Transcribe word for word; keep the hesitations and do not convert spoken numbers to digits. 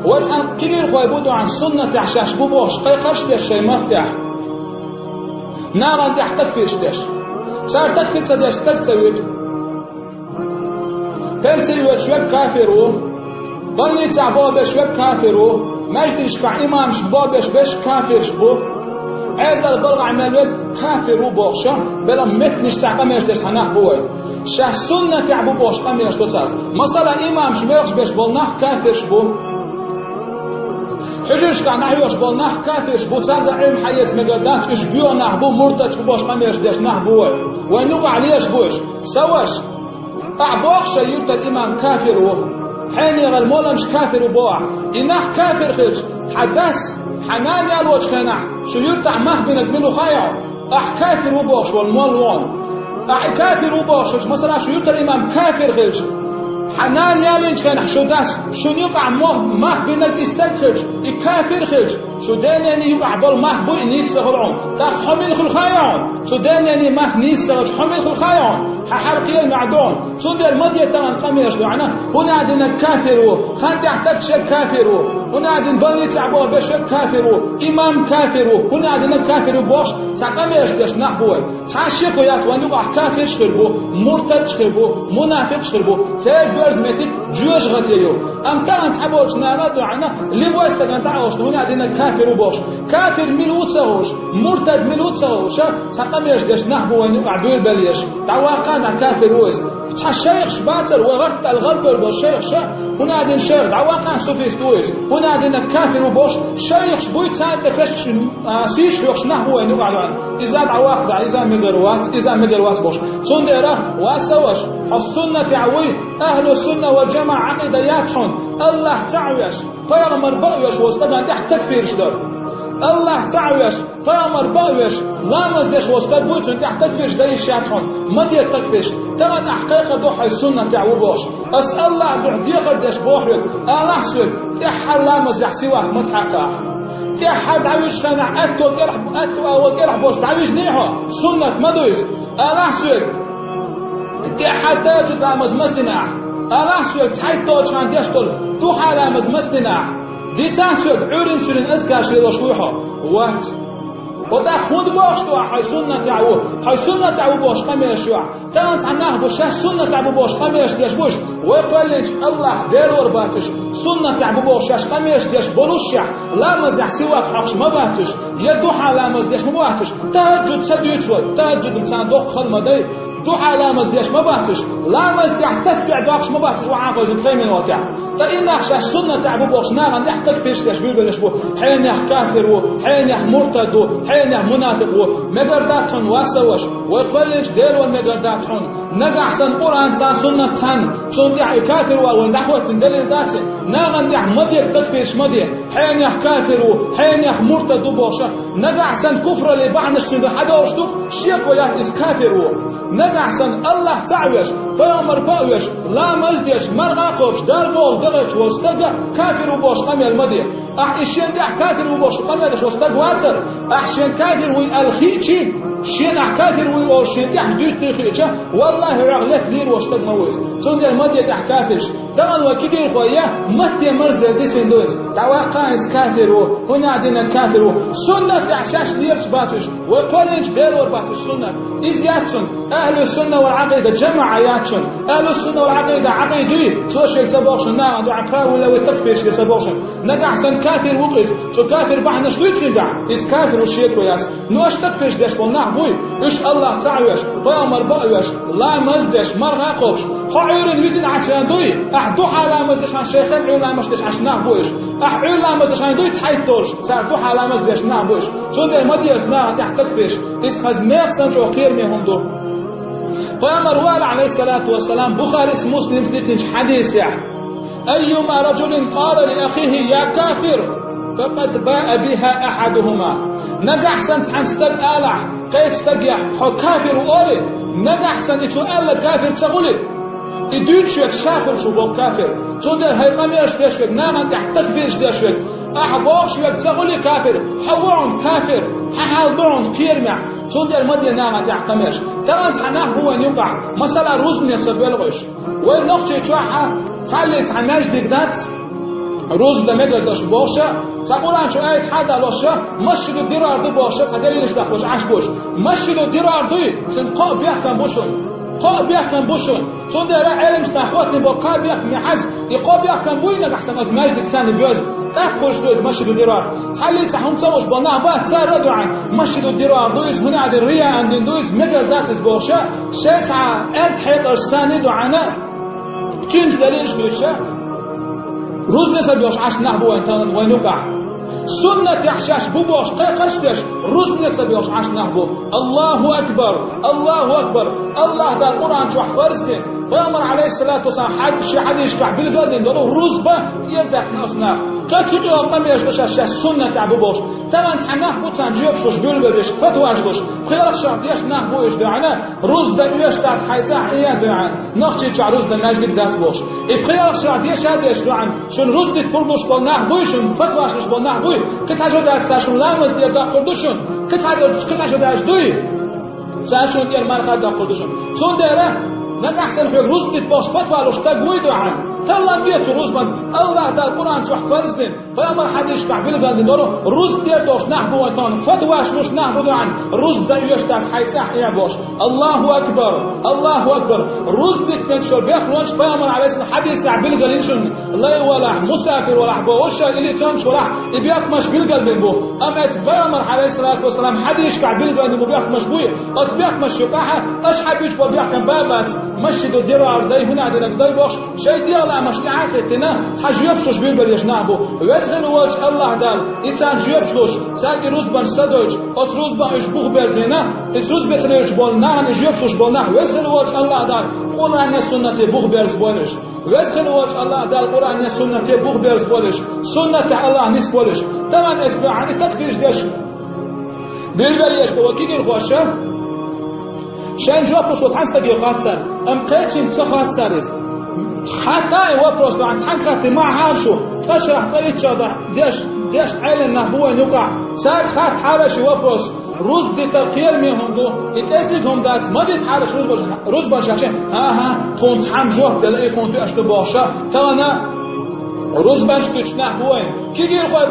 Вай цхьана кегийрхой бу дуьхьал суннатехь шаьш бу бохуш кхайкхарш деш шайн маттехь, нахана тӀехь такфирш деш. Цара такфир ца деш стаг ца вуьту. Пенсий оьцуш верг кафир ву. Больницехь болх беш верг кафир ву. Маьждигашкахь имамаш болх беш берш кафирш бу. Ӏедал балхахь мел верг кафир ву бохуш, белхан меттанаш цхьа къамелаш деш цхьа нах бу вай. Шаьш суннатехь бу бохуш къамелаш до цара. Масала, имамаш мелхаш беш болу нах кафирш бу. Хьуьжаршкахь нах йоьхуш болу нах кафирш бу, царна Ӏилма хьаэца мегар дац, уьш боьха нах бу, муртадаш бу бохуш къамелаш деш нах бу вай. Вайн юкъахь лелаш бу уьш. Сан ваша, ахь боху шайн юьртара имам кафир ву, хьенехара молланаш кафир ву боху ахь. И нах кафир хилча, хьан дас, хьан нана ялочу хенахь, шун юьртахь мах бинарг мила ву хаьий хьуна? Ахь кафир ву бохуш волу молла ву хьуна. Ахь и кафир ву бохуш хилча, масала, шун юьртара имам кафир хилча, хьан нана ялийначу хенахь шун дас, шуна юкъахь мо-, мах бинарг и стаг хилча, и кафир хилча, шун ден-ненан юкъахь болу мах буй и нийса ца хуьлу хьуна. ТӀаккха хьо мила хуьлу хаьий хьуна? Цу ден-ненан мах нийса ца хилча, хьо мила хуьлу хаьий хьуна? Хьан хьал кхел маьӀ ду хьуна? Цундела ма де тахана къамелаш дуьхьал, хӀунда аьлла динарг кафир ву, хан тӀехь тапча шерг кафир ву, хӀунда аьлла дина больницехь болх беш шерг кафир ву, имам кафир ву, хӀунда аьлла динарг кафир ву бохуш, цхьа къамелаш деш нах бу вай. Цхьа шеко яц вайн юкъахь кафирш хир бу, муртадш хир бу, мунафикъш хир бу, церан доьрза меттиг жоьжахате ю. Амма тахана цхьаболчу наха а дуьхьал, лин вай стагана дӀа а олуш, хӀунда аьлла динарг кафир ву бохуш. Кафир мила ву ца хууш, муртад мила ву ца хууш, цхьа къамелаш деш нах бу вайн юкъахь буьйлабелларш. ДӀаваккха нах, кафир ву иза. Цхьа шайхаш бацара, вай гӀаттал гӀалбевлла болу шайхаш, хӀунда аьлла дина шайх, дӀаваккха суфист ву иза, хӀунда аьлла дина кафир ву бохуш, шайхаш буй царна тӀе кхечу, а, сийсаш хьоьхуш нах бу вайн юкъахь. Иза дӀаваккха, иза мегар вац, иза мегар вац бохуш. Цундела, ва сан ваша, хьо суннатехь вуй, ахьлу сунна вал джамаӀа Ӏакъида яц хьуна, АллахӀ цхьаъ веш, пайхамар бакъ веш волу стагана тӀехь такфирш дар. АллахӀ цхьаъ веш, пайхамар бакъ веш, ламаз деш волу стаг вуй, цунна тӀехь такфирш дан йиш яц хьуна. Ма де такфирш. Тахана ахь кхайкхадо хьайн суннатехь ву бохуш. Ас АллахӀан дуьхьа дехар деш боху хьоьга, алахь соьга, тӀаьххьара ламазехь сивак маца хьаькхна ахь? ТӀаьххьара дӀавижначу хенахь аьтто кӀелхь, аьтто агӀор кӀелхь болуш дӀавижний хьо? Суннат ма ду иза. Алахь соьга, тӀаьххьара тахӀажжуд ламаз маца дина ахь? Алахь соьга, цхьайтталгӀачу хенахь деш долу духьа ламаз маца дина ахь? Дийцахь соьга, Ӏуьйрин-суьйрин азкарш лелош вуй хьо? Вац. Ва тӀаккха хӀунда бохуш ду ахь хьайн суннатехь ву, хьайн суннатехь ву бохуш къамелаш ю ахь? Тахана цхьа нах бу, шаьш суннатехь бу бохуш къамелаш деш бу уьш. Вай кхоьллинчу АллахӀ Делора бац уьш, суннатехь бу бохуш шаьш къамелаш деш болушшехь, ламазехь сивак хьокхуш ма бац уьш, я духьа ламаз деш ма бац уьш. ТахӀажжуд ца дуьйцу вай, тахӀажжуд-м царна доккха хала ма дай. Духьа ламаз деш ма бац уьш, ламаз тӀехь тасбихь доккхуш ма бац уьш, охьа а хевшина кхин минотехь. Ткъа и нах шаьш суннатехь бу бохуш нахана тӀехь такфирш деш буьйлабелларш бу, хьенех кафир ву, хьенех муртад ву, хьенех мунафикъ ву. Мегар дац хьуна, ва сан ваша, вай кхоьллинчу Делора мегар дац хьуна. Нагахь санна Къуръан цхьаъ, суннат цхьаъ, цунна тӀехь и кафир ву аьлла вайна дӀахӀоьттина далил дац, нахана тӀехь ма де, такфирш ма де. Хьенех кафир ву, хьенех муртад ву бохуш, нагахь санна куфраллин бахьанаш цуьнга хьадолуш ду, шеко яц иза кафир ву. Нагахь санна АллахӀ цхьаъ веш, пайхамар бакъ веш, ламаз деш, марха а кхобуш, Далла бохург дан гӀерташ волу стаг кафир ву бохуш къамел ма де. Ахь и шена тӀехь кафир ву бохуш къамел деш волу стаг вацара, ахь шена кафир вуй аьлла хиъча, шена ахь кафир вуй олуш шена тӀехь дуьйцуш хиъча, валлахӀи, хьох летта лийр волу стаг ма ву иза. Цундела ма де тӀехь кафирш. Тахана вай кегийрхой я, матте марздер дисина ду иза. ДӀаваккха иза, кафир ву, хӀунда аьлла динарг кафир ву. Суннат тӀехь шаьш лелаш бац уьш, вай кхоьллинчу Делора бац уьш суннат. Иза яц цунна. Ахьлу сунна вал Ӏакъида джамаӀа яц цунна. Ахьлу сунна вал Ӏакъида Ӏакъида дуй, цо шега ца бохуш нахана дуьхьа правила вай такфирш де ца бохуш. Нагахь санна кафир ву-кх иза, цу кафир бахьанаш дуй цуьнгахь, иза кафир ву, шеко яц. Ну, аша такфирш деш болу нах буй, уьш АллахӀ цхьаъ веш, пайхамар бакъ веш, ламаз деш, марха а кхобуш, хьо Ӏуьйранна визина Ӏачу хенахь дуй, ахь духьа ламаз деш хьан шайхем Ӏуьйра ламаз деш Ӏаш нах бу уьш. Ахь Ӏуьйра ламаз деш хьан дуй цхьайтталгӀаш, цара духьа ламаз деш нах бу уьш. Цундела ма деза нахана тӀехь такфирш, иза хаза меха санна чӀогӀа кхераме хӀума ду. Пайхамар вала, Ӏалайхиссалату вассалам, Бухарис, Муслимс дитинчу хьадисехь: «Айюма раджулин къала ли ахихи я кафир, факъад баа биха ахьадухума». Нагахь санна цхьана стаг алахь, кхечу стагехь: «Хьо кафир ву», – олий, нагахь санна и цо аьлларг кафир ца хуьлий, и дуьйцуш верг ша хуьлуш ву боху кафир. Цундела хьайн къамелаш деш верг, нахана тӀехь такфирш деш верг, ахь бохуш верг ца хуьлий кафир, хьо ву хьуна кафир, хьан хьал ду хьуна кхерамехь. Цундела ма де нахана тӀехь къамелаш. Тахана цхьа нах бу вайн юкъахь, масала, рузбане ца боьлхуш. Вай нохчийчохь цхьаллий цхьа маьждиг дац, рузба дан мегар долуш бохуш, цхьа Къуръан чу аят хьадалош, масжиду дирар ду бохуш, цхьа делилаш дахкалуш Ӏаш бу уьш. Масжиду дирар дуй, цуьнан кхоъ бехкам бу шуна. Кхоъ бехкам бу шуна. Цундела Ӏеламнаха хоттина болу кхаа бехкаме хьаьжча, и кхоъ бехкам буй нагахь санна оцу маьждигца царна боьзна? ТӀаккха хуьлуш ду иза масжиду дирар. Цхьаллий цхьа хӀума ца луш болу нах бац, цара а ду хьуна, масжиду дирар ду иза, хӀунда аьлча рияан дина ду иза, мегар дац иза бохуш, шайн цхьа аьрда хьекъалш санна а ду хьуна, цуьнца далилаш дуьйцуш, рузбане ца боьлхуш Ӏаш нах бу вайн тахана вайн юкъахь. Суннатехь шаьш бу бохуш кхайкхарш а деш, рузбане ца боьлхуш Ӏаш нах бу. Аллаху акбар! Аллаху акбар! Аллах Дала Къуръан чохь фарз дина, Пайхамар, алейхиссалату вассалам, хьад-, шен хьадисашкахь билгал дина долу рузба тӀера даьккхина оцу наха. Кхин цу тӀехь къамелаш ду шаьш, шаьш суннатехь бу бохуш. Тахана цхьа нах бу царна жоьпаш луш, буьлбеллеш, фатваш луш, кхин шарахь деш нах бу уьш ду хьуна, рузба дан оьшуш дац хьайн цӀахь, э, ду хьуна, нохчийчохь рузба дан маьждиг дац бохуш. И кхин шарахь деш а деш ду хьуна, шуна рузба дита пурба луш болу нах буй, шуна фатваш луш болу нах буй, кхин цхьа жо дац цара шуна ламаз тӀера доккхур ду шуна, кхин цхьа, кхин цхьа жо даьлча дуй? Цара шуна тӀера марха доккхур ду шуна. Цундела, нагахь санна хьоьга рузба дита бохуш фатва луш стаг вуй ду хьуна, таллам бе цу рузбан, Аллах Дала Къуръан чохь фарз дина, Пайхамар хьадисашкахь билгал дина долу, рузба тӀера дохуш нах бу вайн тахана, фатваш луш нах бу ду хьуна, рузба дан оьшуш дац хьайн цӀахь, э, бохуш. Аллаху акбар! Аллаху акбар! Рузба дита мегаш йолу бехк лонаш Пайхамар, алейхиссалам, хьадисехь билгал йина шуна. Лай валахь, мусафир валахь бохуш, или цомгуш валахь, и бехкамаш билгал бина бу. Амма оцу Пайхамар, алейхиссалату вассалам, хьадисашкахь билгал бина бу бехкамаш буй, оцу бехкамаш юкъахь аша хьан буьйцуш болу бехкам бан бац, масжиду дирар дай, хӀунда аьлча динарг дай бохуш, шайн дегӀан ламазаш тӀаьхьа а хӀиттина, цхьа жоьпаш луш буьлбеллеш нах бу. Веза хилла волчу Аллах Дала, и царна жоьпаш луш, цаьрга и рузбанаш ца дойтуш, оцу рузбан уьш бух берзийна, иза рузбане ца лелаш болу нахана и жоьпаш луш болу нах, Веза хилла волчу Аллах Дала Къуръане, суннате бух берзабойла уьш. Веза хилла волчу Аллах Дала Къуръане, суннате бух берзабойла уьш, суннатехь Аллах нисбойла уьш. Тахана эцу дуьхьа и такфирш деш, билбеллеш бу вай кегийрхоша. Шайн жоп луш волу цхьана стаге хотту цара, амма кхечуьнга ца хотту цара иза. Хатта и вопрос ду хьуна, цхьаьнга хаттий ма хьара шу, ткъа шарахь, ткъа итт шарахь деш, дешна Ӏелам нах бу вайн юкъахь. Цаьрга хатта хьара ши вопрос. Рузба дитар кхераме хӀума ду, и кӀезиг хӀума дац, ма дита хьара шу рузбанаш, рузбанаш шаьш. ХӀан-хӀа, тхуна цхьамма жоп делла, и тхуна тоьаш ду бохуш, тахана рузбанаш дуьтуш нах бу вайн. Кегийрхой